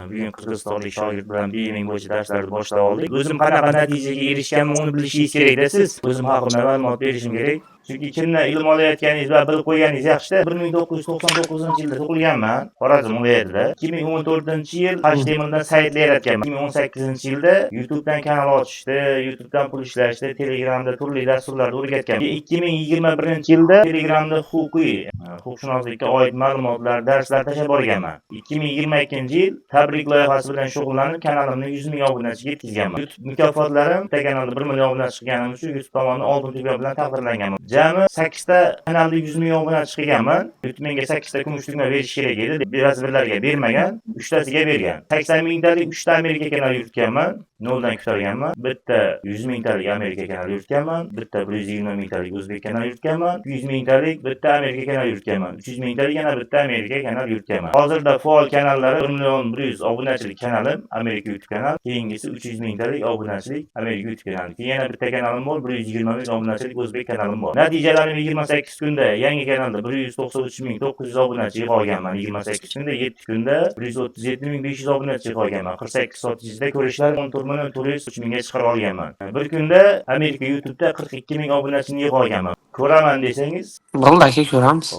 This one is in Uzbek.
Bugun qirg'izistonlik shogird bilan BMing bo'yicha darslarni boshlab oldik. O'zim qanaqa natijaga erishganman, uni bilishingiz kerakda siz. O'zim haqimda ma'lumot berishim kerak. Chunki kimdan ilm olayotganingiz va bilib qo'yganingiz yaxshida. 1999-yilda tug'ilganman, Xorazm viloyatida. 2014-yil HTMLdan saytlar yaratganman. 2018-yilda YouTubedan kanal ochishdi, YouTubedan pul ishlashdi, Telegramda turli dasturlarni o'rgatgan. 2021-yilda Telegramda huquqiy, huquqshunoslikka oid ma'lumotlar, darslar tashlab borganman. 2022-yil tabrik loyihasi bilan shug'ullanib, kanalimni 100 ming obunachiga yetkazganman. YouTube mukofotlarim: bitta kanalda 1 million obunachi chiqqanim uchun YouTube tomonidan oltin tugma bilan taqdirlanganman. Jami 8 ta kanalda 100 ming obunachi chiqqanman. YouTube menga 8 ta kumush tugma berish kerak edi. Biraz birlarga bermagan, 3 tasiga bergan. 80 mingtalik 3 ta Amerika kanali yuritganman. Noldan ko'targanman. Bitta 100 mingtalik Amerika kanali yuritganman, bitta 120 mingtalik o'zbek kanali yuritganman, 100 mingtalik bitta Amerika kanali yuritganman, 300 mingtalik yana bitta Amerika kanali yuritganman. Hozirda faol kanallari 1 million 100 obunachilik kanalim, Amerika YouTube kanal, keyingisi 300 mingtalik obunachilik Amerika YouTube kanali. Keyin yana bitta kanalim bor, 120 ming obunachilik o'zbek kanalim bor. Natijalarim: 28 kunda yangi kanalda 193 ming 900 obunachi yig'a olganman. 28 kunda, 7 kunda 137 ming 500 obunachi yig'a olganman. 48 soat ichida ko'rishlar 14 million 403 mingga chiqarib olganman. Bir kunda Amerika YouTube'da 42 ming obunachini yig'a olganman. Ko'raman desangiz, Bo'ldi, aka, ko'ramiz.